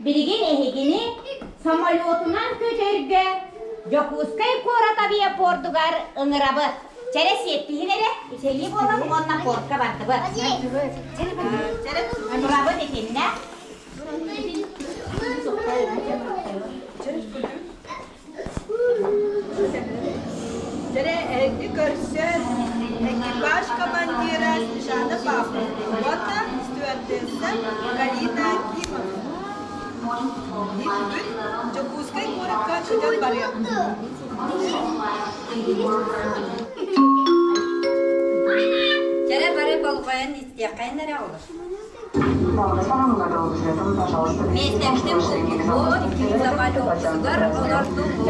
Билигин эһигини самолетунан көтөргө Дьокуускай куорат авиапордугар ыҥырабыт. Чэрэ сиэттиһин эрэ, үсэлии буолан уонна портка бардыбыт. Турабыт итиннэ. Дьэрэ эһиги көрсөн экипаж командира Снежана Павловна уонна стюардесса Галина Акимова. Бүгүн Дьокуускай куоракка көтөн барыахпыт. Кэрэ бары болҕойон истиэххэйин эрэ олор. Миэстэбитин булбуппут, самолетугар олордубут.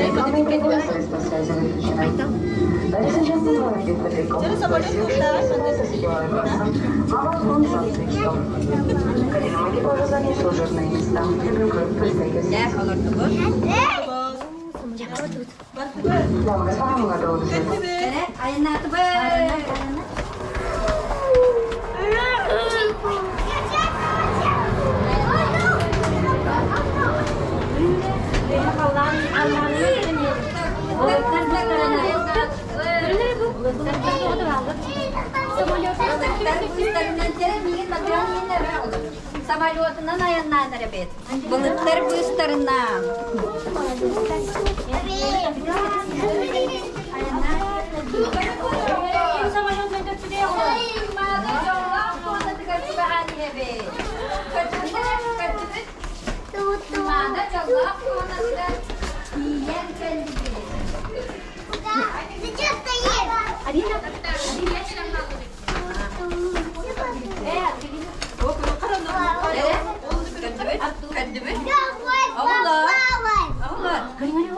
Кэрэ айаннаатыбыт. Самолетунан айаннаан эрэбит. Былыттар быыстарынан.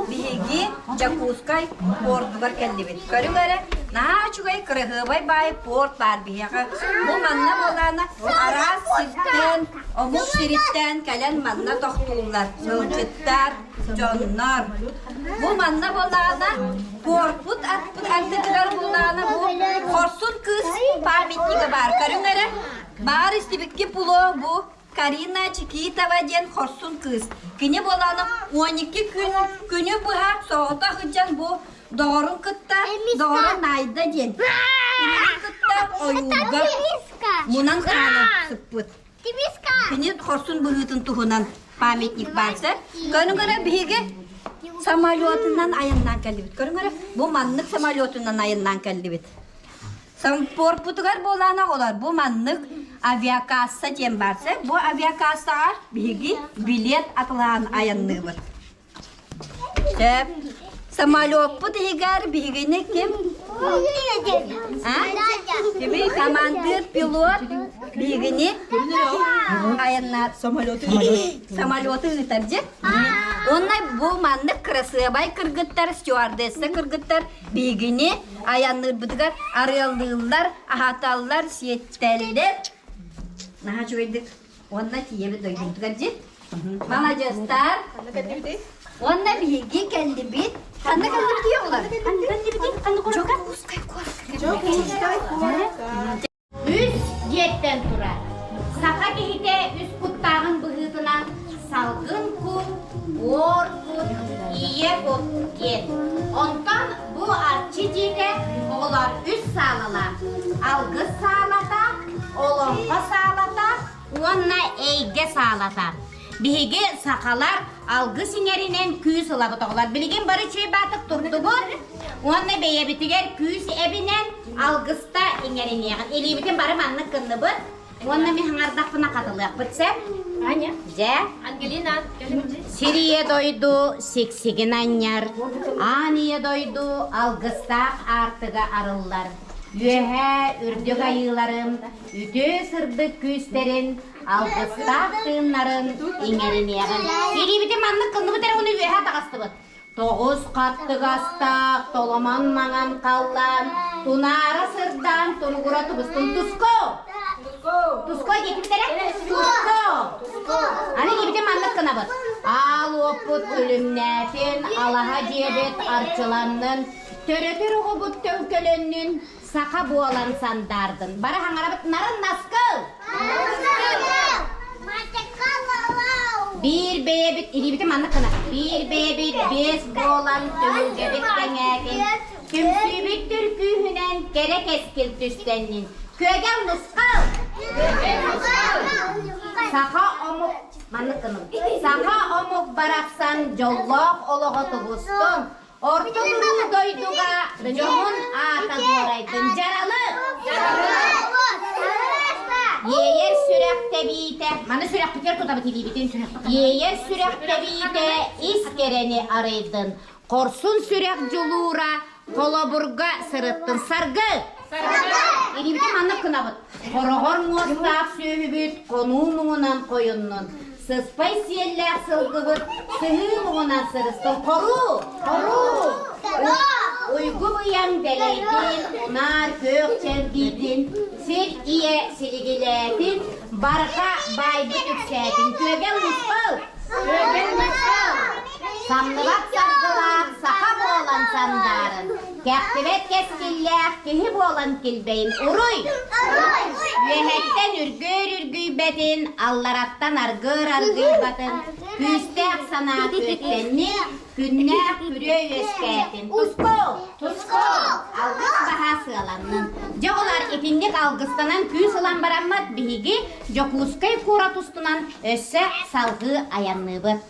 Биһиги Дьокуускай пуордугар кэллибит. Көрүҥ эрэ, наһаа үчүгэй кыраһыабай баай порт баар биһиэхэ. Бу манна буолаана араас сиртэн, омук сириттэн кэлэн манна тохтууллар, ыалдьыттар, дьоннор. Бу манна буолаана пуорпут атпыт аттытыгар буолаана бу хорсун кыыс памятнига баар. Көрүҥ эрэ, баар истибикки пуло бу Карина Чикитова диэн хорсун кыыс. Кини буолаана 12 күн күнү быһа соҕотох сылдьан бу доҕорун кытта доҕоро Найда диэн кинини кытта ойуурга мунан хаалан сыппыт. Кини хорсун быһыытын туһунан памятник баарса. Көрүҥ эрэ биһиги самолетунан айаннаан кэллибит. Көрүҥ эрэ бу маннык самолетунан айаннаан кэллибит. Санпорпутугар буолаан оҕолор бу маннык авиакасса диэн баарса. Бу авиакассаҕа биһиги билет атылаан айанныыбыт. Сөп. Самолеппут иһигэр биһигини ким? А? Командир, пилот биһигини айаннаат самолеты ыытар дьэ. Уонна бу маннык кырасыабай кыргыттар, стюардесса кыргыттар биһигини айанныырбытыгар арыаллыыллар, аһаталлар, сиэттэллэр. Наһаа үчүгэйдик Уонна тиийэбит дойдубутугар дьи. Маладьыастар. Уонна биһиги кэллибит. Ханна кэллибит оҕолор? Дьокуускай куоракка. Дьокуускай куоракка. Үс дьиэттэн турар. Саха киһитэ үс куттааҕын быһыытынан салгын кут, буор кут, ийэ кут диэн. Онтон бу Арчы дьиэтэ оҕолор үс саалалаах. Алгыс саалата, Олоҥхо саалата уонна Эйгэ саалата. Биһиги сахалар алгыс иҥэринэн күүс ылабыт оҕолор. Билигин бары үчүгэй баатык турдубут уонна бэйэбитигэр күүс эбинэн алгыста иҥэриниэҕин. Илиибитин бары маннык гынныбыт уонна мин хаҥардахпына хатылыахпыт сөп. Аня. Дьэ. Ангелина, Сир ийэ дойду сиксигин анньар, аан ийэ дойду алгыстаах аартыга арыллар. Үөһээ үрдүк айыыларым үтүө сырдык күүстэрин, алгыстаах тыыннарын иҥэриниэҕин. Илиибитин маннык кынныбыт эрэ уну үөһээ таҕыстыбыт. Тоҕус хаттыгастаах толомон маҥан халлаан тунаара сырдаан туругура тубустун туско! Туско диэтибит эрэ? Туско! Аны илиибитин маннык гынабыт. Аал уоппут күлүмнээтин, алаһа дьиэбит арчыланнын, Төрөтөр оҕобут төлкөлөннүн, саха буолан сандаардын. Бары хаҥарабыт нарын наскыл! Биир бэйэбит, илиибитин маннык гына, биир бэйэбит биэс буолан түһүлгэбит кэҥээтин, түмсүүбүт түркүүһүнэн кэрэ кэскил түстэннин. Күөгэл нусхал! Саха омук маннык гынын. Саха омук барахсан дьоллоох олоҕо тубустун, Орто туруу дойдуга дьоһун аата дуорайдын дьаралы! Иэйэр сүрэх тэбиитэ, маны сүрэхпитигэр тутабыт илиибитин, иэйэр сүрэх тэбиитэ ис кэрэни арыйдын, хорсун сүрэх дьулуура холобурга сырыттын. Саргы! Илиибитин маннык гынабыт. Хороҕор муостаах сүөһүбүт хонуу муҥунан хойуннун, сыспай сиэллээх сылгыбыт сыһыы муҥунан сырыстын. Хоруу! Хоруу! Уйгу быйаҥ дэлэйдин, унаар күөх чэлгийдин, сир ийэ силигилээтин, барҕа баайбыт үксээтин. Күөгэл мусхал! Күөгэл мусхал! Самныбат саргылаах саха буолан сандаарын, кэхтибэт кэскиллээх киһи буолан килбэйин уруй! Үөһэттэн үргүөр үргүйбэтин, аллараттан аргыар аргыйбатын, күүстээх санаа күөттэннин, күннээх күрүө үөскээтин. Туску! Туску! Алгыс баһа сыаланнын. Дьэ олар итинник алгыстанан күүс ылан бараммыт биһиги Дьокуускай куорат устунан өссө салгыы айанныыбыт.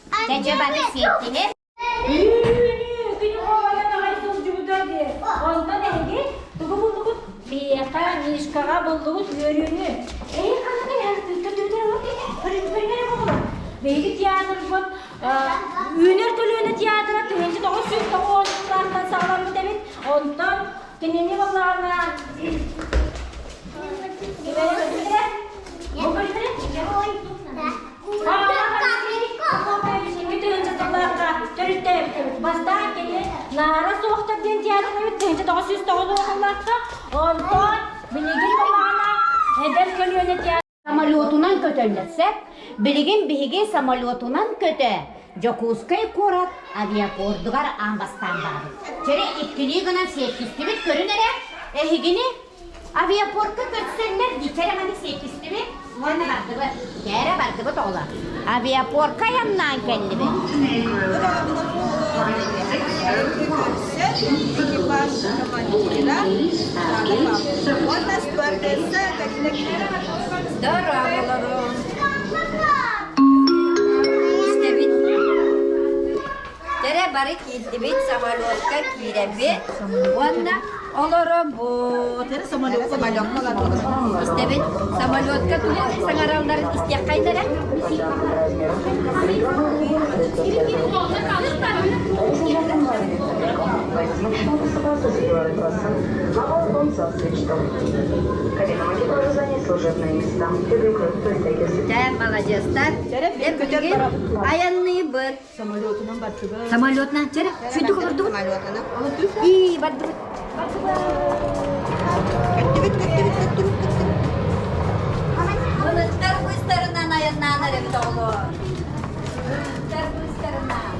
Дьэ бары сиэттини. Үүнүү күнү хоойон аҕай сылдьыбыта дии. Онтон эһиги тугу буллугут? Биһиэхэ Мишкаҕа буллугут үөрүүнү. Эһиги ханна Биһиги театрбыт Үүнэр көлүөнэ театра 1990 сыллаахтан саҕаламмыт эбит. Онтон кинини буоллаҕына Бастаан кини Наара суохтар диэн театрын 1909 сыллаахха, онтон билигин буоллаҕына эдэр көлүөнэ театр Самолетунан көтөллөр сөп. Билигин биһиги самолетунан көтө Дьокуускай куорат авиапордугар аан бастаан барабыт. Чэрэ иккилии гынан сиэттистибит көрүн эрэ. Эһигини авиапортка көрсөллөр дии. Чэрэ маннык сиэттистибит уонна бардыбыт. Кээрэ бардыбыт оҕолор. Авиапортка айаннаан кэллибит. Экипаж командира уонна стюардесса Галина Здорово, Истэбит. Тэрэ бары киирдибит, самолетка киирэбит уонна олоробут. Истэбит. Самолетка тугу саҥаралларын истиэххэйин эрэ. Дьэ, маладьыастар. Билигин айанныыбыт. Самолетунан бардыбыт. Самолетунан чэрэ, сүдүк олордубут. Ии, бардыбыт. Көттүбүт, көттүбүт, көттүбүт, көттүбүт. Былыттар быыстарынан айаннаан эрэбит оҕолор. Былыттар быыстарынан.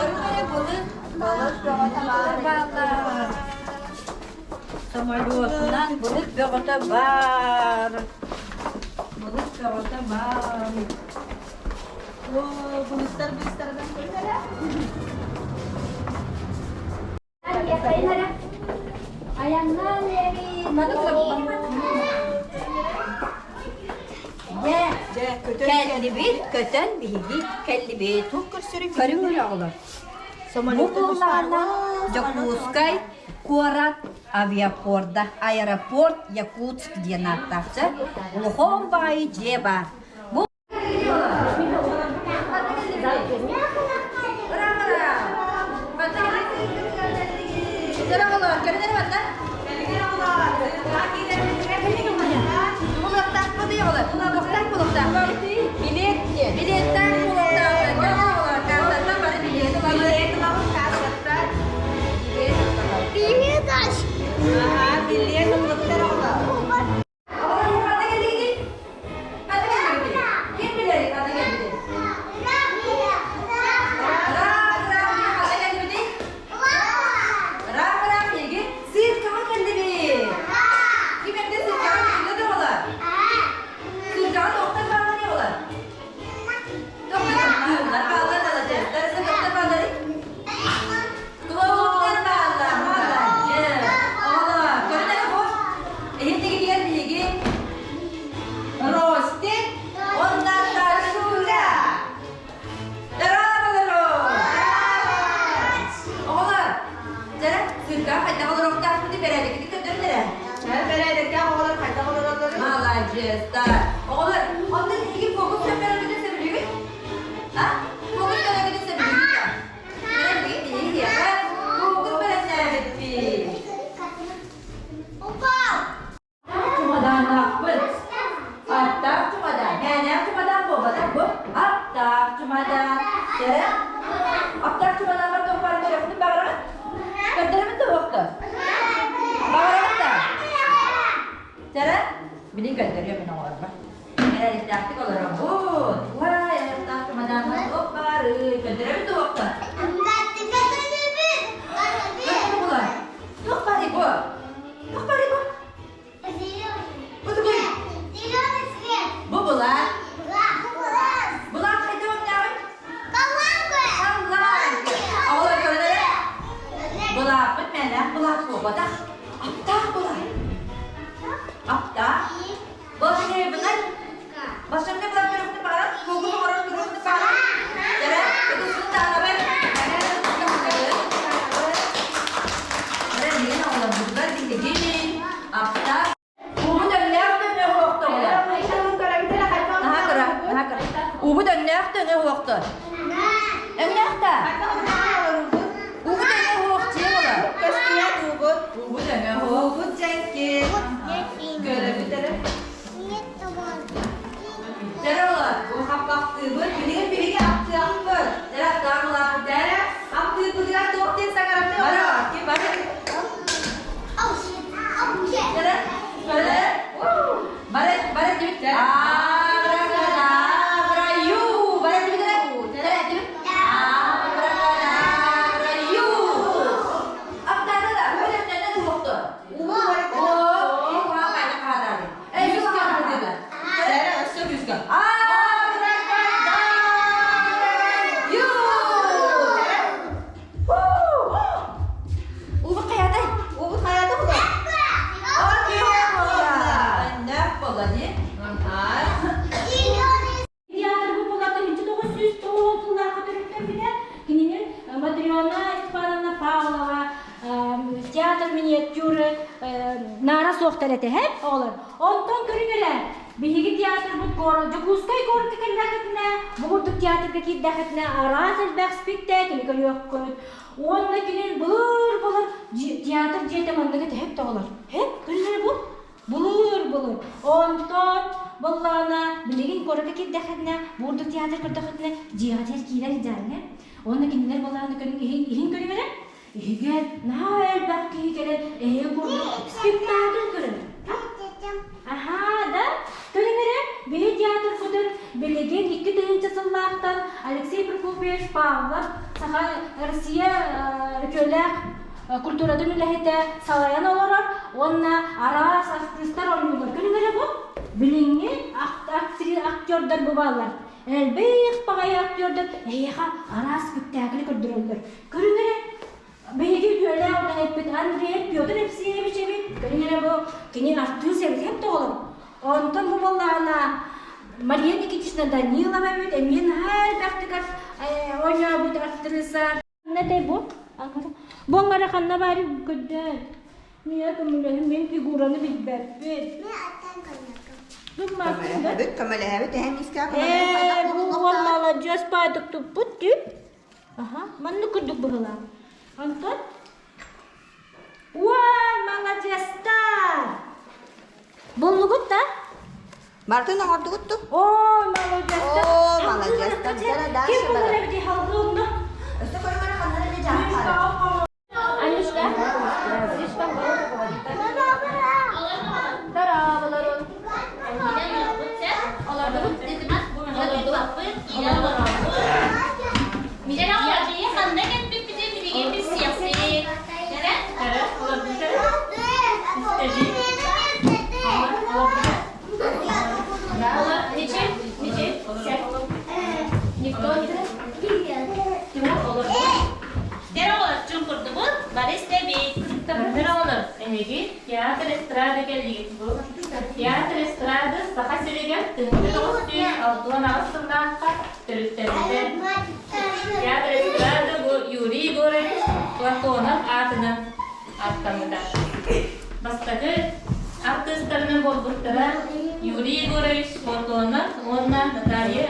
Көрүҥ былыт, былыт бөҕөтө бааллар. Самолетунан былыт бөҕөтө баар. Былыт бөҕөтө баар. Оо, былыттар быыстарынан көрүҥ Айаннаан эбит. Дьэ, Дьэ, көтөн кэллибит, көтөн биһиги кэллибит. Туох көрсөрүн Көрүҥ эрэ оҕолор. Бу Самолеттан буоллаҕына Дьокуускай куорат авиапорда, аэропорт Якутск диэн ааттаахча улахан баайы дьиэ баар. Бу Билет ыллыктар оҕолор. буолбатах бу. Аптаах чумадаан. Дьэ, аптаах чумадааннар туох баар көрөхпүн баҕараҕыт? Көрдөрөбүн да уохта? Баҕараҕыт да? Чэрэ, билин көрдөрүөм мин оҕолорбор. Эрэллээхтик олоробут. Уай, аптаах чумадааннар туох баарый? Көрдөрөбүн да уохта? Көрдөрө була. Туох баарый бу? Туох баарый бу? Бу тугуй? Бу былаан. Былаан хайдах өҥнөөҕүй? Халлаан. Оҕолор көрөн эрэ. Былааппыт мээнээх былаат буолбатах. Аптаах былаат. Аптаах. Волшебный. Волшебный былаат көрүөхтүн баҕарар? Кугун оҥорор көрүөхтүн баҕарар? Дьэрэ, ытыспын таһынабын. Эрэ, мин оҕолорбутугар биһиги аптаах Уубут өҥнөөх төҥө уохта оҕолор. Наһаа кыра, наһаа кыра. Уубут өҥнөөх төҥө уохта. Өҥнөөх да? Уубут өҥө уох дьиэ буолар. Көстүбэт уубут. Уубут өҥө уох. Уубут дьэҥкир. Көрөбүт эрэ. Дьэ олор, бу хаппахтыыбыт. Билигин биһиги аптыахпыт. Дьэ аптаах улааппыт. Дьэ аптыырбытыгар туох диэн саҥарабыт? Бары, ким бары? Дьэ, бары. Бары, бары диэбит. Абракадабра, ю. Бары диэбит эрэ. Дьэ, диэбит. Абракадабра, ю. Аптаата да, өлөмнөнө туохту. Оо, куһаҕан хаатаады. Эй, үскэ хаатыыга. Дьэ, өссө күүскэ. Абракадабра, ю. Убут хайатай? Уубут хайата була? Өннөөх буолла дии. Театр бу булата 1909 сыллаахха төрүттэммитэ. Кинини Матрена Степановна Павлова театр миниатюры наара суохтар этэ, оҕолор. Онтон көрүҥ эрэ, биһиги театрбыт Дьокуускай куоракка кэллэххитинэ, бу курдук театрга киирдэххитинэ араас элбэх спектакль көрүөххүт. Уонна кини былыр-былыр театр дьиэтэ манныгы тэһэп тоҕолор. Хэп, көрүҥ эрэ бу. Былыр-былыр. Онтон быллаана билигин куоракка киирдэххитинэ, буурдук театр көрдөххүтүнэ, дьиэҕитигэр киирэр дьааҥҥа. Уонна кинилэр былааны көрүҥ иһин, иһин көрүҥ эрэ. Иһигэр наһаа элбэх киһи кэлэн эһиги курдук спектакль көрөр. Аһаа да, көрүҥ эрэ, биһи театрбытын билигин 2000 сыллаахтан Алексей Прокопьевич Павлов Саха Россия үтүөлээх культуратын үлэһитэ салайан олорор уонна араас артыыстар оонньууллар. Көрүҥ эрэ бу билиҥҥи актердар бу бааллар. Элбэх баҕайы актердар эһиэхэ араас спектакль көрдөрөллөр. Көрүҥ эрэ, биһиги үтүөлээх үлэһиппит Андреев Петр Евсеевич эбит. Көрүҥ эрэ бу кини артыыс эбит һэп тоҕолор. Онтон бу буоллаҕына Мария Никитична Данилова эбит, эмиэ наһаа элбэхтик оонньообут актриса. Ханна бу? Бу аңара ханна баары көрдөөн. Мия көмөлөһүн, мен фигураны билбэппин. Көмөлөһөбүт, көмөлөһөбүт, эһэм искэ Ээ, бу уол маладьыас баайдык туппут дии. Аха, маннык курдук быһылаах. Онтон Уай, маладьыастар! Буллугут да? Мартын оҥордугут ту? Ой, маладьыастар! Оо, маладьыастар. Дьэ, дальше Ким булар бара. эбитий халгы онно? Өссө көрүҥ ханна эрэ дьаһан хаалар. Анюшка? Эһиги театр эстрада кэллигит бу. Театр эстрада Саха сиригэр 1968 сыллаахха төрүттэммитэ. Театр эстрада бу Юрий Егорович Платонов аатынан ааттаммыта. Бастакы артыыстарынан буолбуттара Юрий Егорович Платонов уонна Наталья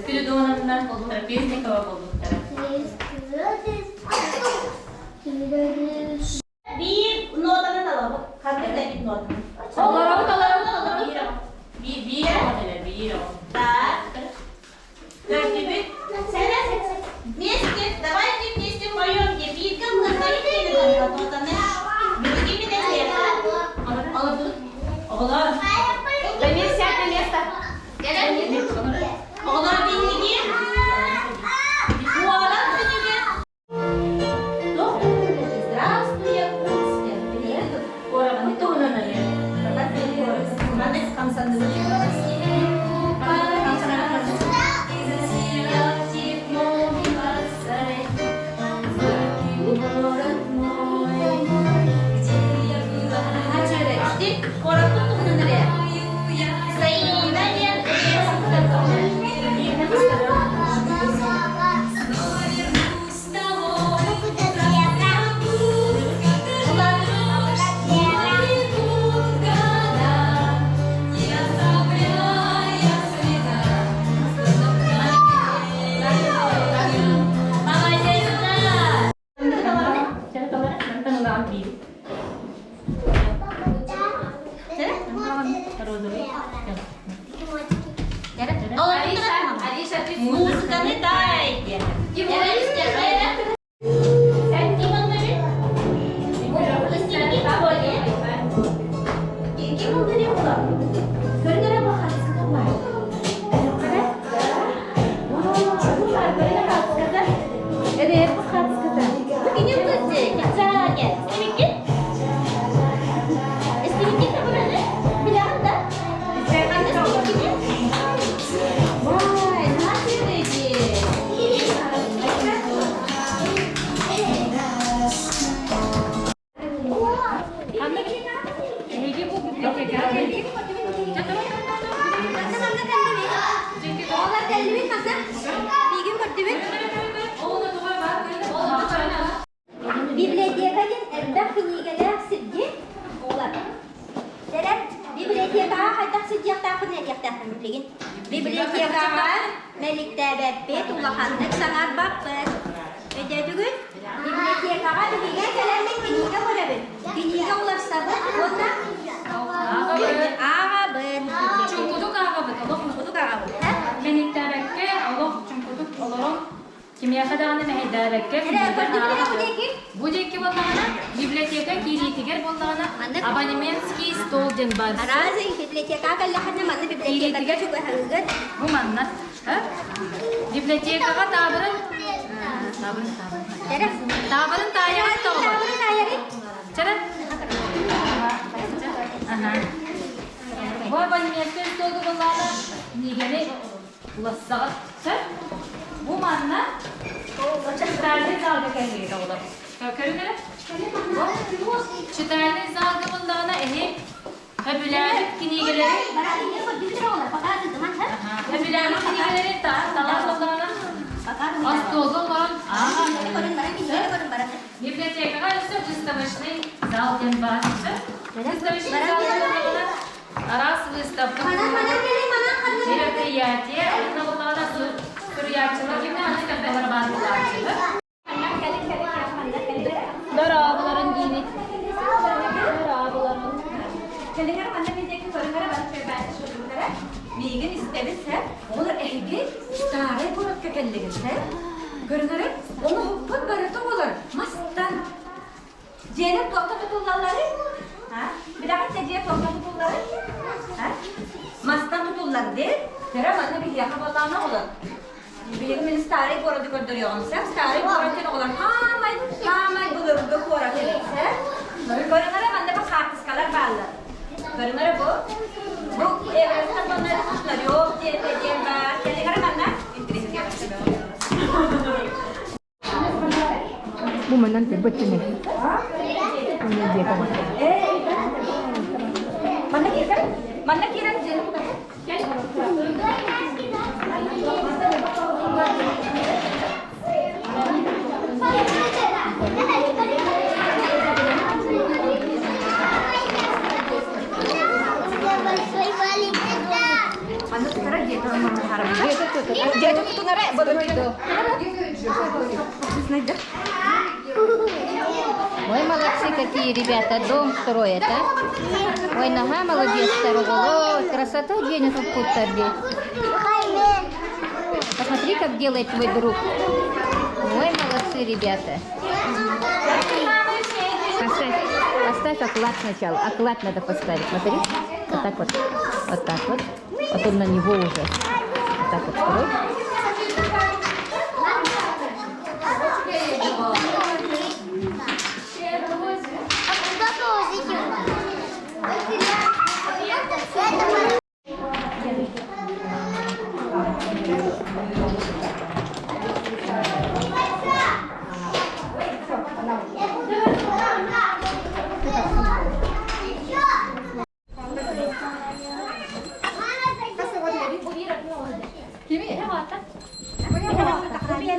Спиридоновна Трапезникова буолбуттара. Биир нотаны талабыт. Ханнык да биир нотаны. Олоробут, олоробут, олоробут. Биир, биир оҕо кэлэр, биир оҕо. Так. Оҕолор биһиги куорат күнүгэр Здравствуй, Якутск! Куораппыт туһунан айар. Куораппыт туһунан эрэ. Сайыына диэн Музыканы дайте. Библиотека диэн элбэх кинигэлээх сиргэ буолар. Дэрэ, библиотекаҕа хайдах сылдьыахтаахпын этиэхтээхпин билигин. Библиотекаҕа мэликтээбэппит, улаханнык саҥарбаппыт. Өйдөөтүгүт? Библиотекаҕа биһиги кэлэммит кинигэ көрөбүт, кинигэ уларсабыт уонна ааҕабыт. Чуҥкутук ааҕабыт, олох Чуҥкутук ааҕабыт. Мэниктээбэккэ, олох чуҥкутук олорон Кимиэхэ даҕаны мэһэйдээбэккэ Эрэ, көрдүгүт эрэ бу диэки? Бу диэки буоллаҕына, библиотека киириитигэр буоллаҕына, абонементский стол диэн баар. Араас библиотекаҕа кэллэххинэ манна библиотекарга чугаһыыгыт. Бу манна. Библиотекаҕа таабырын таабырын таабырын таайаҕын тоҕо? Таабырын таайарый? Чара. Ага. Бу абонементский столга буоллаҕына, кинигэни Улассаҕыт сөп. Бу манна читальный залга кэллигит оҕолор. Көрүҥ эрэ. Читальный залга буллаҕына эһи хөбүлээбит кинигэлэри хөбүлээбит кинигэлэри талар буоллаҕына остуолга олорон библиотекаҕа өссө выставочный зал диэн баар. Выставочный зал буоллаҕына Араас выставка, мероприятие, онно буоллаҕына суруйааччылар кимнэ аны кэлбэлэр баар буолааччылар. Дорооболорун диибит. Дорооболорун. Кэлиҥэр манна биирдээки көрүҥэрэ бары чөйбээтэ Миигин истэбит сэ, олор эһиги старай куоракка кэллигит сэ. Көрүҥэрэ, оҥоһукпут барыта олор мастан Дьиэлэр туохха тутуллалларый? Билэҕит да дьиэ туохха тутулларый? Мастан тутуллар дии. Көрө манна биһиэхэ буоллаҕына оҕолор. Билигин мин старый городы көрдөрүөҕүм сөп. Старый город диэн оҕолор хаамай, хаамай былыргы куорат эбит сөп. Көрүҥ эрэ манна бу хаартыскалар бааллар. Көрүҥ эрэ бу. Бу Эверстэн манна Кушнарев диэн баар. Кэлиҥ эрэ манна. Бу манан көрбөттүн Уна диэки Манна киирэн, манна киирэн дьиэни кутаһын. Манна тутара дьиэтэ Дьиэтэ тутунара Ой, молодцы какие ребята, дом строят, а? Ой, нога молодец, Ой, красота денег тут Посмотри, как делает твой друг. Ой, молодцы ребята. Поставь, поставь оклад сначала. Оклад надо поставить. Смотри. Вот так вот. Вот так вот. Потом на него уже. Вот так вот строй.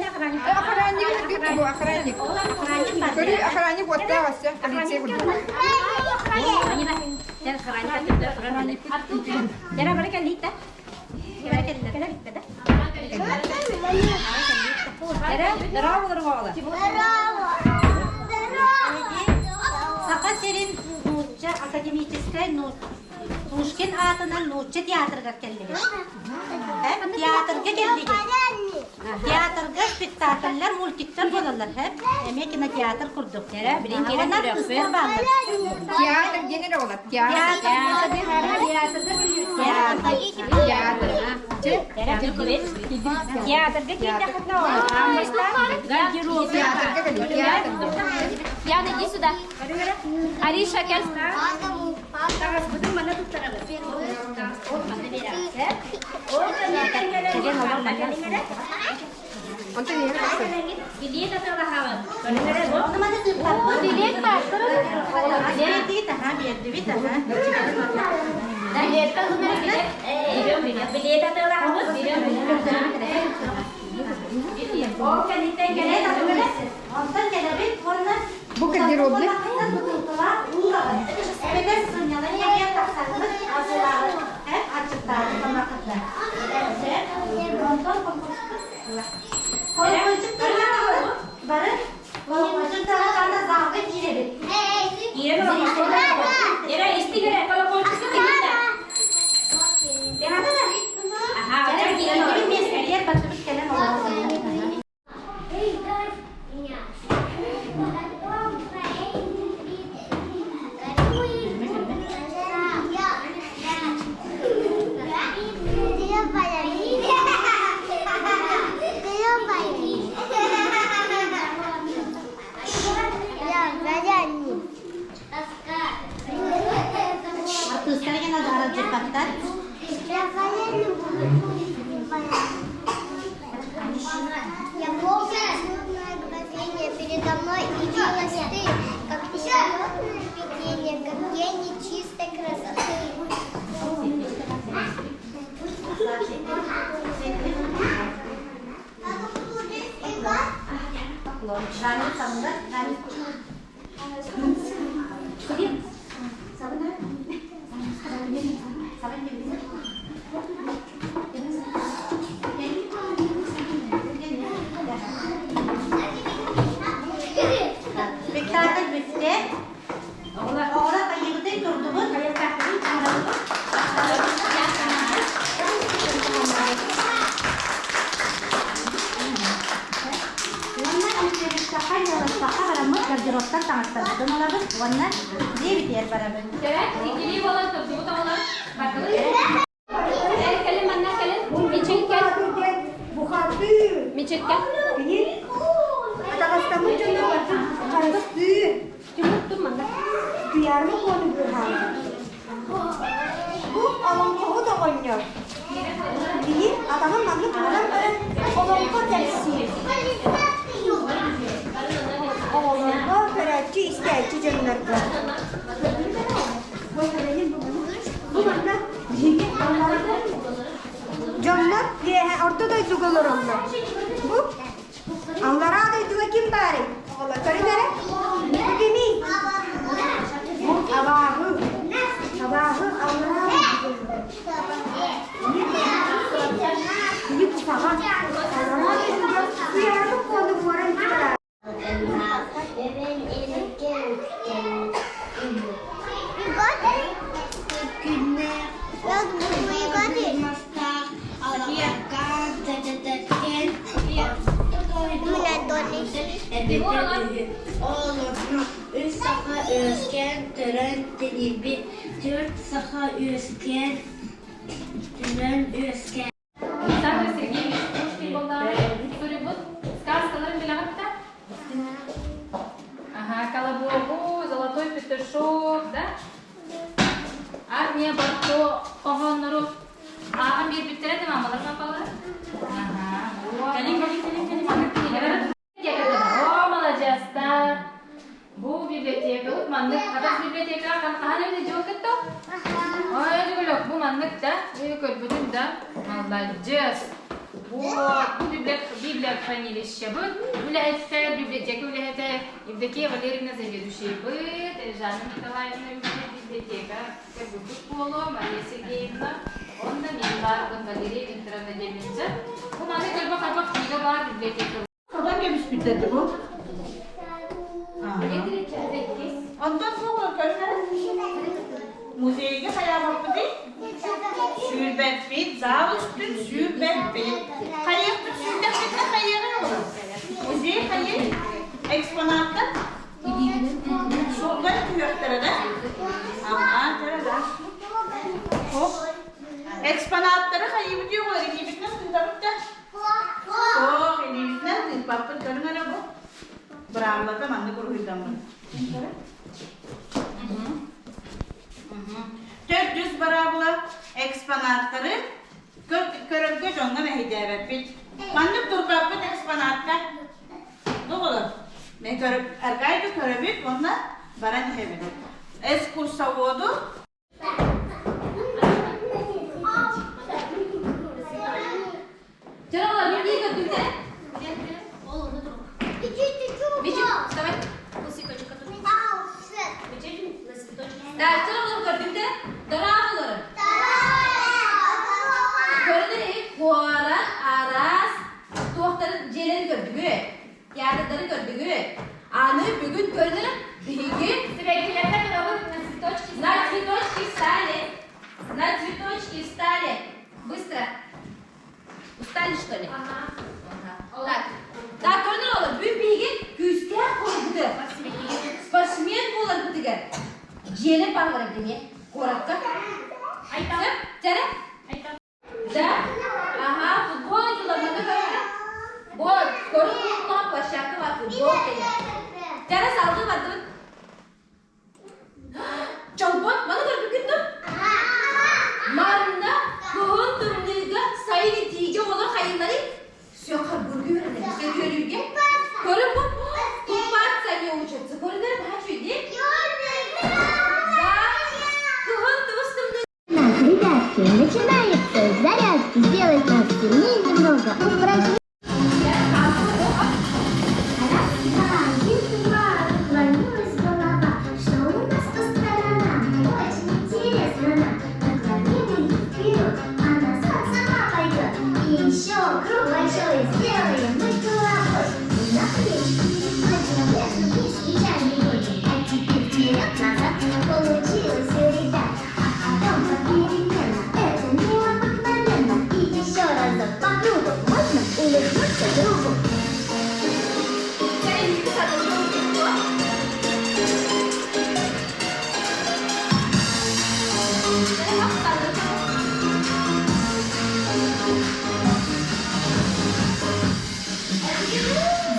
Охранник бу охранник. Көрү охранник уоттаах өссө полиция курдук. Саха сирин нуучча академическай Пушкин аатынан нуучча театрыгар кэллибит. Театрга кэллигит. Театрга спектакльлар, мультиктар буолаллар. Эмиэ кинотеатр курдук. Онон артыыстар бааллар. Театр диэн эрэ олар. Театр. Театр. Театрга киирдэххитинэ гардероб. Театрга кэлли. Театр. Яна, иди сюда. Ариша, кэл. Таҥаспытын манна туттарабыт. Ол манна биэрэҕит. Ол кэнниттэн кэлэн манна кэлиҥ эрэ. Онтон иһин тахсар. Билиэт атыылаһабыт. Көрүҥ эрэ бу. Маны тыыппаппыт. Билет бар. Биэрдибит, аха, биэрдибит, аха. Билет билет. Билиэт атыылаһабыт. Ол кэнниттэн кэлэн Онтон кэлэбит уонна Бу гардеробный. бутылкалаах уулаҕын. Эбэтэр сынньалаҥ кэмигэр тахсарбыт асылааҕын аччыктаабыт манахытла. Онтон колокольчик бары колокольчик тыаһаатаҕына залга киирэбит. Ира, исти эрэ, колокольчикка киирдэ. Аха, Кэлин миэстэтигэр бардыбыт кэлэн олороллор. Артыыстар гена аралдьыппаттар. Я помню чудное мгновение, передо мной явилась ты, как мимолетное видение, как гений чистой красоты. Спектакль бүттэ. Оҕолор хайыыбытый турдубут. Уонна үтүөрүстэххэ, ыалластахха бараммыт гардеробтан таҥастарбытын ылабыт уонна дьиэбитигэр барабыт. Кэрэ, иккилии буолан турдубут оҕолор. Бардыбыт. Эр кэлин манна кэлин. Мичил кэл. Бухатыы. Мичил кэл. Кини атаҕастаммыт дьону харыстыы. Тимур тур манна. Туйаарма куону быыһаабыт. Бу олоҥхоһут оҕонньор. Кини атаҕын маннык ууран баран олоҥхо кэпсиир. Оҕолорго көрөөччү, истээччи дьоннорго. Бу манна биһиги дьоннор үөһэ орто дойдуга олороллор. Бу аллараа дойдуга ким баарый? Оҕолор көрүн эрэ. Бу кимий? Бу абааһы. Абааһы аллараа дойдуга олорор. Кини кусаҕан. Аллараа дойдуга куйаарын куону уоран киирэр. Үс саха үөскээн төрөөн тэнийбит, түөрт саха үөскээн төрөөн үөскээн. Александр Сергеевич Пушкин буоллаҕына суруйбут сказкаларын билэҕит да? Ага, Колобогу, Золотой петушок, да? Армия Барто хоһооннору ааҕан биэрбиттэрэ да мамалар папалар? Ага, вот. Кэлин, кэлин, кэлин, кэлин, маннык кинигэлэр О, маладьыастар! Бу библиотекабыт маннык хатас библиотекаҕа хаһан эбит дьыл кытта? Ой, Дьүгүлүк, бу маннык да, көрбүтүн да, маладьыас! Вот, бу библиохранилищебыт үлэһиттэр, библиотека үлэһитэ Евдокия Валерьевна заведующайбыт, Жанна Николаевна үлэһит библиотека көрбүппүт буолуо, Мария Сергеевна, онно мин баарбын Валерия Викторовна Деминча. Бу маннык элбэх-элбэх книга баар библиотека. Сотон кэбиспиттэр бу. Онтон суох көрүҥ Музейга хайаабаппытый? Сүүрбэппит, зал үстүн сүүрбэппит. Хайыахпыт сүүрдэхпитинэ хайыаҕай оҕолор? Музей хайыы? Экспонаттар Суоллар түһүөхтэрэ да? Аhaa, да. Экспонаттары хайыыбыт оҕолор илиибитинэн тыытабыт да? Суох, илиибитинэн тыыппаппыт көрүҥ эрэ бу. Быраабылата маннык уруһуйдаммыт. Төрдүс быраабыла экспонаттары көрөргө дьоҥҥо мэһэйдээбэппит. Маннык турбаппыт экспонатка. Оҕолор, мен көрөп, аркайга көрөбүт уонна баран иһэбит. Экскурсоводу Куорат араас туохтарын дьиэлэрин көрдүгүт, театрдары көрдүгүт. Аны бүгүн көрүнэр биһиги Сибэккилэргэ турабыт на цветочки на цветочки встали. На цветочки встали. Быстро. Устали, что ли? Ага. Так. Так, көрүнэр олор, бүгүн биһиги күүстээх буоларбытыгар, спортсмен буоларбытыгар дьиэлэр бааллар эбит куоракка. Айтам. Чэрэ? Айтам. Да? Ага, футбол дьуларманы көрөр. Вот, скоро улахан площадка бар футбол деген. Чэрэ салгыы бардыбыт. Чолбон, маны көрбүккүн дуо? Манна кыһын тымныыга сайын итиигэ оҕолор хайыыларый? Сүөххарбыргы үөрэнэр, сөтүөлүүргэ. Көрүн бу купаться они учатся. Көрүнэр наһаа үчүгэй Да, кыһын тыбыс тымныы Нас, ребятки, начинается зарядки. Сделать нас сильнее немного. Упражнение. Раз, два, едва наклонилась голова. Что у нас по сторонам? Очень интересно нам. Наклоним ее вперед, а назад сама пойдет. И еще круг большой сделаем мы головой. И на плечи переходим, вверх, вниз съезжаем переходим. А теперь вперед, назад. Получилось у ребят. А потом попеременно. Это необыкновенно. И еще разок по кругу. Можно улыбнуться другу.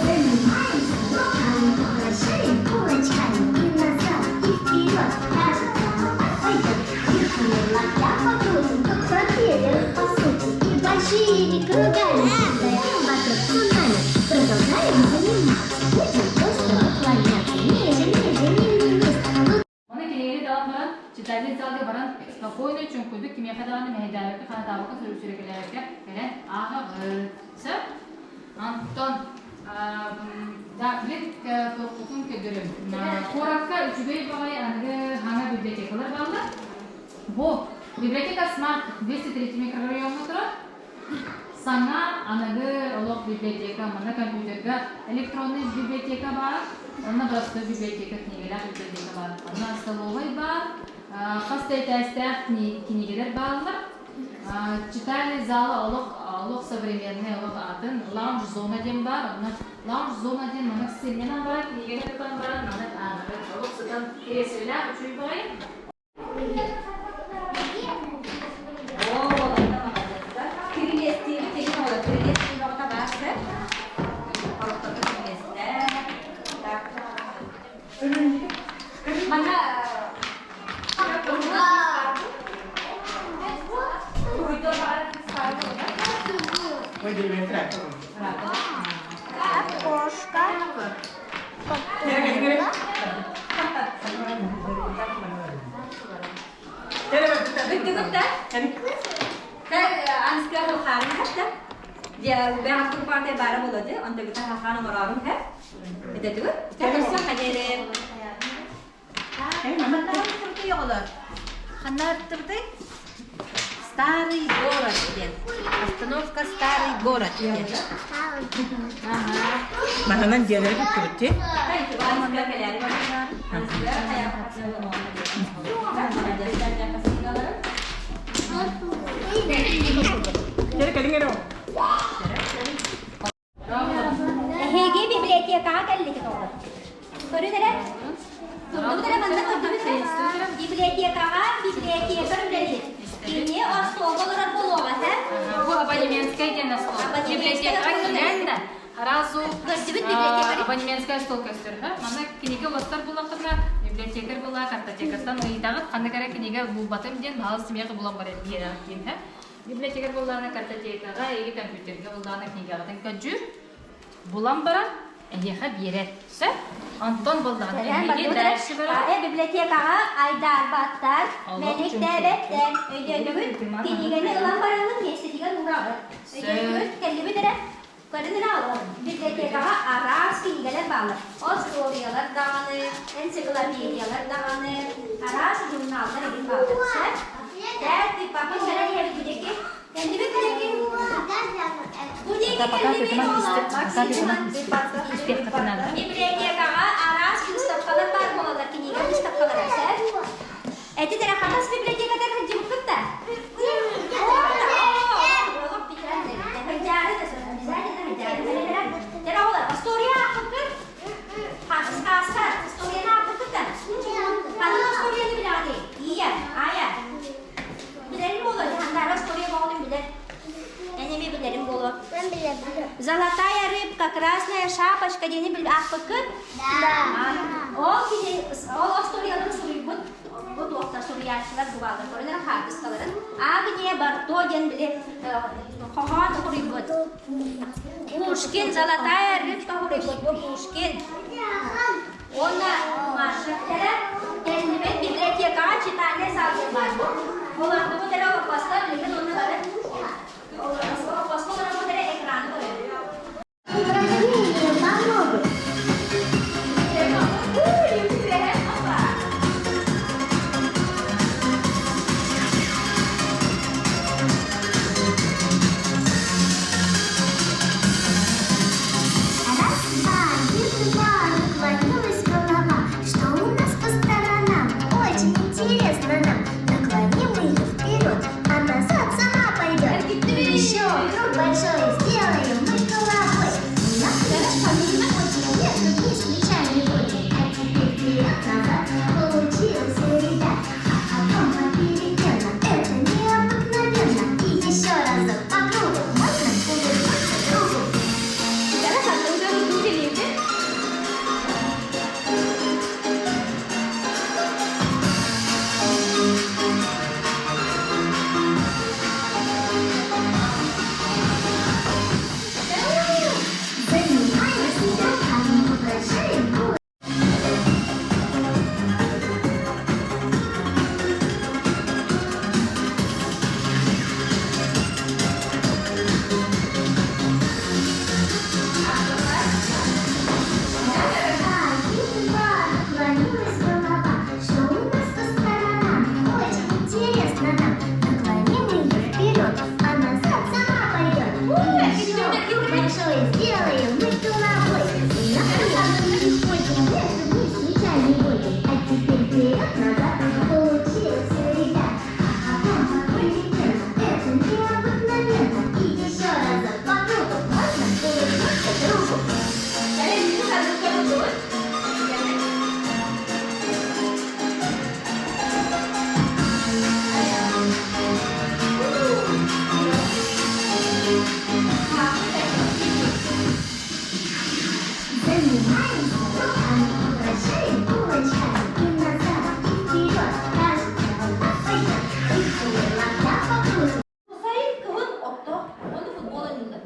Занимаемся руками, вращаем кулачками и назад, и вперед. Кажется, пойдет. Верхние локтя покрутим, как пропеллер, по сути. И большими кругами создаем вокруг цунами. Продолжаем заниматься. Будем просто наклоняться. Ниже, ниже, ниже, вниз. Оны кинигэни талан баран, читальный залга баран спокойно чуҥкуйдук кимиэхэ даҕаны мэһэйдээбэккэ, ханатаабакка сүрүкэлээбэккэ кэлэн ааҕаҕыт. Сөп? Антон, да, билин туохпутун көрдөрөм. Куоракка үчүгэй баҕайы аныгы хаҥа библиотекалар бааллар. Бу библиотека Смарт 203 микрорайоҥҥа турар. Саҥа аныгы олох библиотека, манна компьютерга электронный библиотека баар, онно простой библиотека, книгэлээх библиотека баар. Онно столовай баар, хас да этээстээх кинигэлэр бааллар. Читальный зала олох олох современный, олох атын лаунж зона диэн баар. Онно лаунж зона диэн маннык сынньанан баран, кинигэни тутан баран, маннык олох сытан кириэсилэлээх үчүгэй баҕайы. Кирилиэстиэбит. Окошко. Бүттүгүт да? Анска халхаарын хатта. Бэҕэ курпаата баара болоды, онтогута халхаан оҥороорум һэ. Бүтэтүгүт? Көрсө хадерем. Ханна аттыбытай? Старый город диэн. Остановка Старый город диэн. Маһынан дьиэлэри бүттүбүт дии. Кэлэ кэлиҥ эрэ. Эһиги библиотекаҕа кэллигит оҕолор. Көрүн эрэ. Турдубут эрэ манна көрдүбүт эрэ. Библиотекаҕа библиотекарь үлэлиир. Кини остуолга олорор буолуоҕа, һэ? Бу абонементскай диэн остуол. Библиотекаҕа киирэн да, сразу Көрдүбүт библиотекарь. абонементскай стол көстөр. Манна кинигэ уластар буллаххытына, библиотекарь буолла, картотекаттан ыйытаҕыт, ханнык эрэ кинигэ булбатым диэн, баһаалыста миэхэ булан барар биэрэҕит диэн. Библиотекарь буоллаҕына картотекаҕа или компьютерга буоллаҕына книгаҕытын көрдүүр. Булан баран эһиэхэ биэрэр. Сөп? Онтон буоллаҕына эһиги дальше баран Библиотекаҕа айдаарбаттар, мэниктээбэттэр. Өйдөөтүгүт? Кинигэни ылан бараҥҥын миэстэтигэр уураҕыт. Өйдөөтүгүт? Кэллибит эрэ? Көрүн эрэ библиотекаҕа араас кинигэлэр бааллар. Остуоруйалар даҕаны, энциклопедиялар даҕаны, араас журналлар эбин бааллар. Сөп? Тээ, тыыппаккын кэлэн иһэбит бу диэки. Кэллибит бу диэки. Бу диэки кэллибит оҕолор. Библиотекаҕа араас выставкалар баар буолаллар, кинигэ выставкалара. Сөп? Эти эрэ хатас библиотекатыгар сылдьыбыккыт да? Золотая рыбка, красная шапочка диэни билб аахпыккыт? Да. Ол кини ол остуоруйаларын суруйбут бу туохтар суруйааччылар бубаалар көрүнэр хаартыскаларын Агния Барто диэн били хоһоон суруйбут. Пушкин Золотая рыбка суруйбут бу Пушкин. Уонна Маша кэллибит библиотекаҕа читальный зал диэн баар бу. Олордубут эрэ олоппосто билигин уонна бары олоппосто олоробут эрэ экраны көрөбүт. Упражнения помогут. Раз, два, три, два, наклонилась голова. Что у нас по сторонам? Очень интересно нам. Наклоним ее вперед, а назад сама пойдет. Еще круг большой сделаем мы головой. На плечи вверх вниз плечами вроде. А теперь вперед-назад получилось у ребят. А потом попеременно, это необыкновенно. И еще разок по кругу можно улыбнуться другу. Занимаемся руками, украшаем город. Два, наклонилась голова. Что у нас по сторонам? Очень интересно нам. Наклоним ее вперед, а назад сама пойдет. И еще круг большой сделаем мы головой. И на плечи переходим, вверх вниз плечами водим. А теперь вперед-назад получилось у ребят. А потом попеременно, это необыкновенно. И еще разок по кругу можно улыбнуться другу. Занимаемся руками, вращаем кулачками и назад, и вперед. Кажется, вот так пойдет. И локтя покрутим. Сайын кыһын оттоох уонна футбол оонньууллар.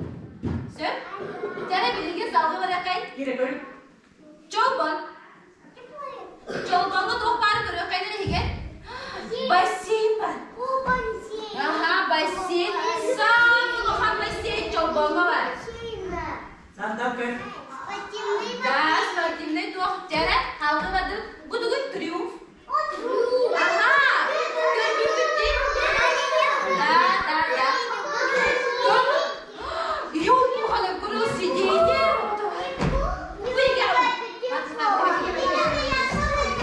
Чолбон. Чолбоҥҥо туох баарын көрүөххэ иһигэр. Бассейн бар. Аха, бассейн. Самый улахан бассейн Чолбоҥҥо бар. Да, спортивный туох дьэрэ, халгы бадык. Бу тугуй триумф. Аха, көрбүппүт дии. Да, да, да. Ёлки-палки, көрө сиденье.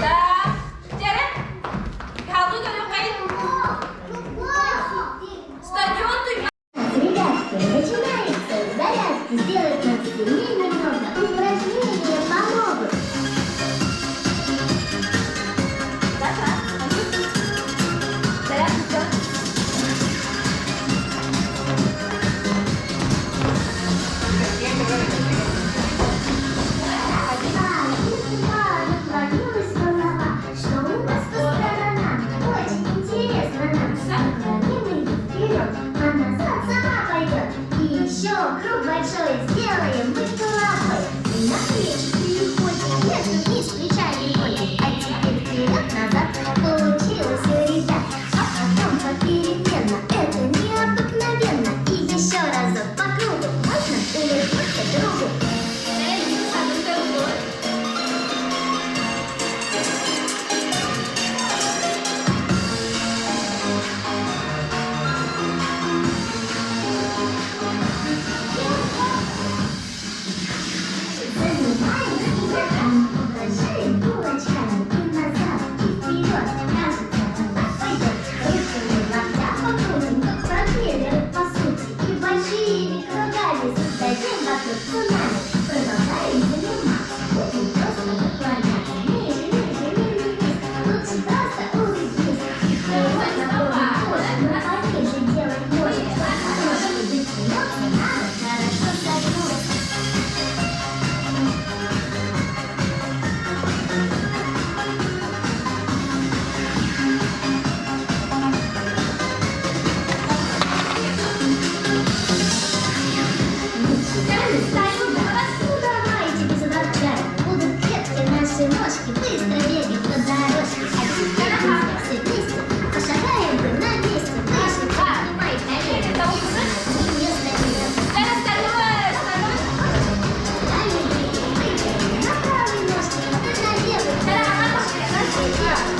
Да, дьэрэ, халгы көрүөххэйин. Стадион туйма. Ребятки, начинается зарядка. Сделать нас сильнее немного. Упражнения помогут. Даша, зарядка. Два, наклонилась голова. Что у нас по сторонам? Очень интересно нам. Наклоним ее вперед, а назад сама пойдет. И еще круг большой сделаем мы головой. Мы на плечи переходим, вверх и вниз плечами ходим. А теперь вперед-назад получилось у ребят. А потом попеременно, это необыкновенно. И еще разок по кругу можно улыбнуться другу. Занимаемся языками, угрожаем кулачками и назад, и вперед. Кажется, вот так пойдет. Ручками локтя покрутим, как пропеллеры по сути. И большими кругами создадим вокруг цунами. Продолжаем заниматься. Будем просто наклоняться. Ниже, ниже, ниже, вниз. Лучше просто улыбнись. И вперед наклоним тоже, но пониже делать можно. Чтоб ножки дотянуться, надо хорошо согнуться. Ну давайте без ворчания, будут крепкие наши ножки, быстро бегать по дорожке. А теперь, друзья, все вместе пошагаем мы на месте, выше поднимай колени. И не сдавай. На правой ножке, ты на левой, прыгай вправо.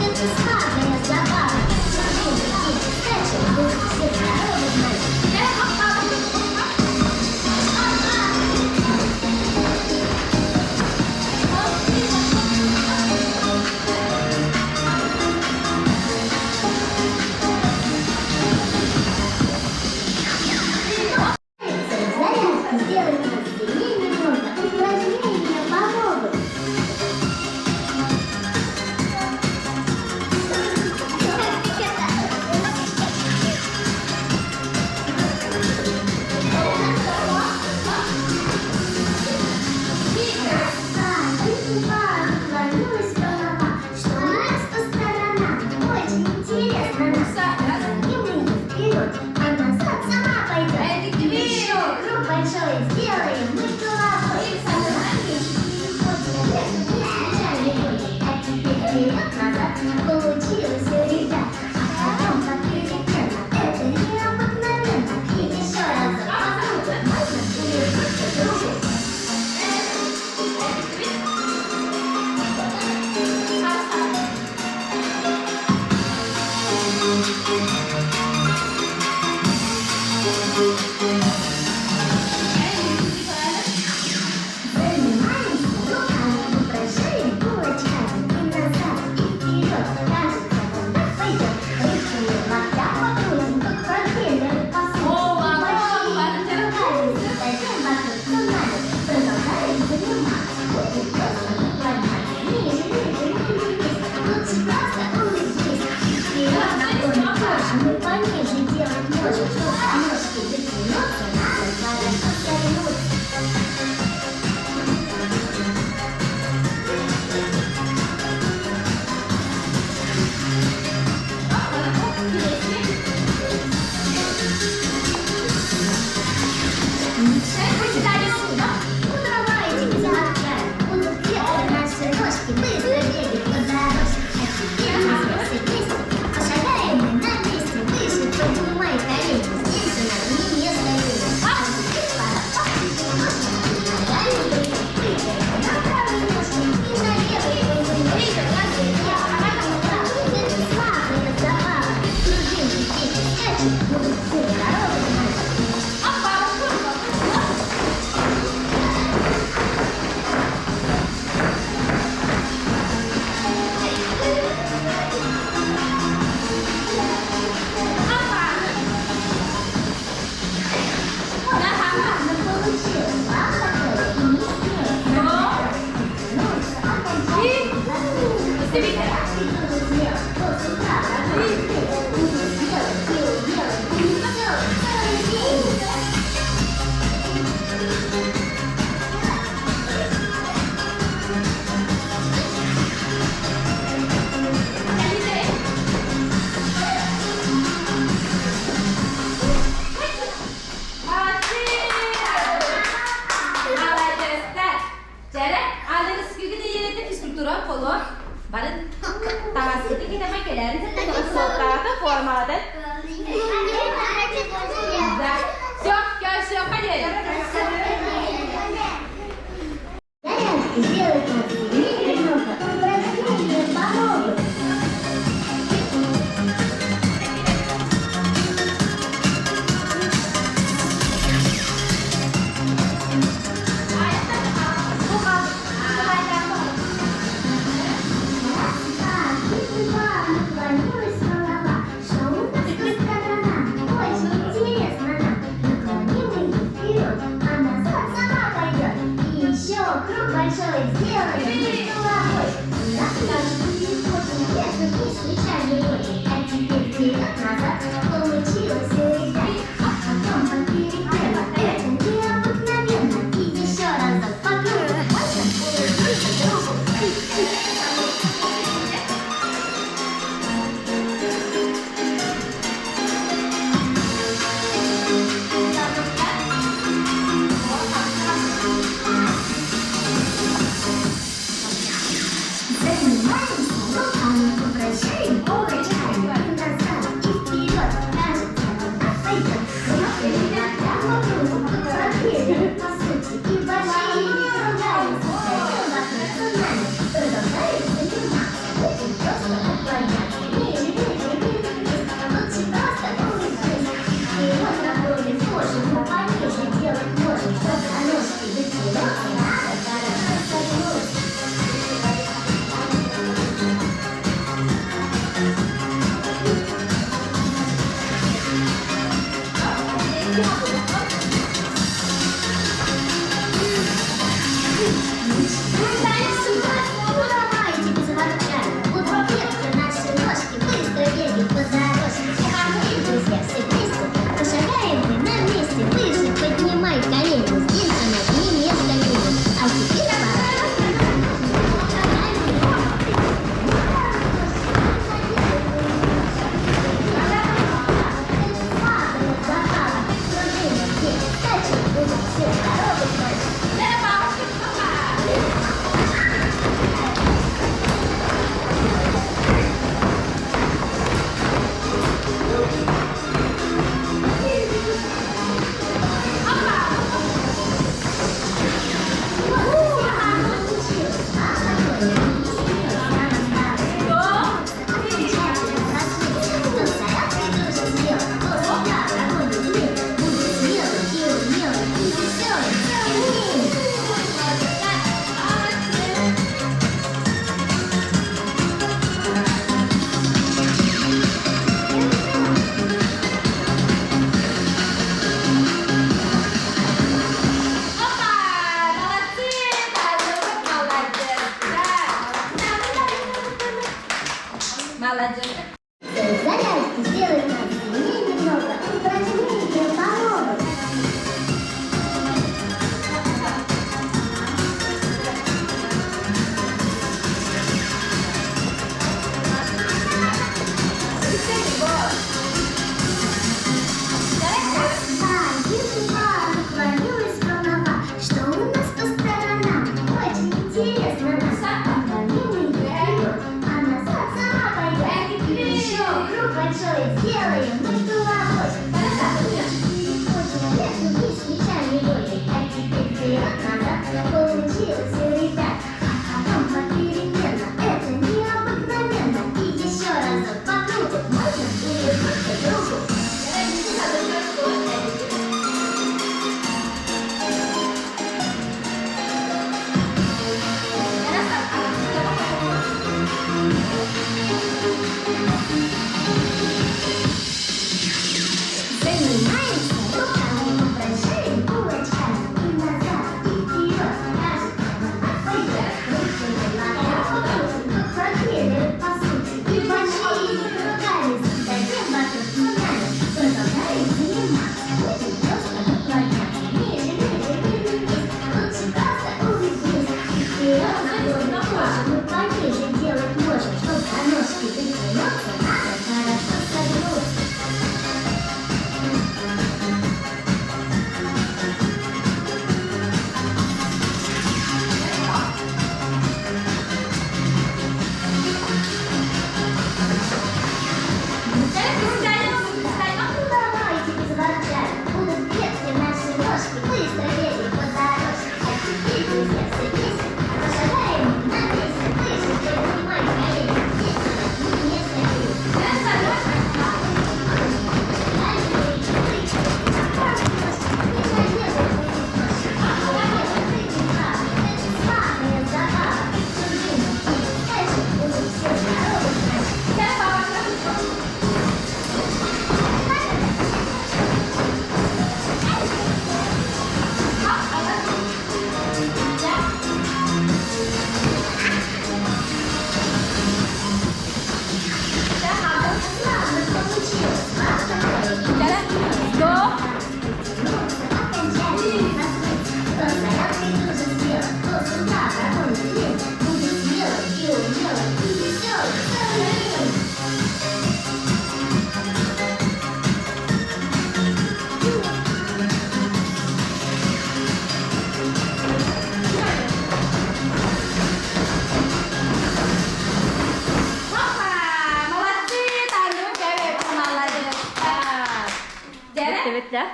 Это славная забава. Дружим, дети, скачем, будут все здоровы, значит. Зарядка сделает нас сильнее немного. Упражнения помогут. Раз, два, наклонилась голова. Что у нас по сторонам? Очень интересно нам. Наклоним ее вперед, а назад сама пойдет. Еще круг большой сделаем мы головой. На плечи переходим, вверх вниз плечами ходим. А теперь вперед-назад получилось у ребят. А потом попеременно, это необыкновенно. И еще разок по кругу можно улыбнуться другу. Занимаемся руками, угрожаем кулачками и назад, и вперед. Кажется, вот так пойдет. Ручками локтя покрутим, как пропеллеры по сути. И большими кругами создадим вокруг цунами. Продолжаем заниматься. Будем просто наклоняться. Ниже, ниже, ниже, вниз. Лучше просто улыбнись. И вперед наклоним тоже. Мы пониже делать можем, чтоб ножки дотянуться.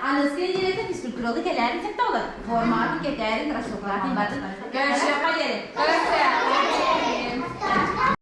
Аныскы нэдиэлэтэ физкультуралы кэлээрин сөптө олор. Формаҕытын кэтээрин, рассылкалаатын батын. Көрсүөххэ диэри. Көрсүөххэ.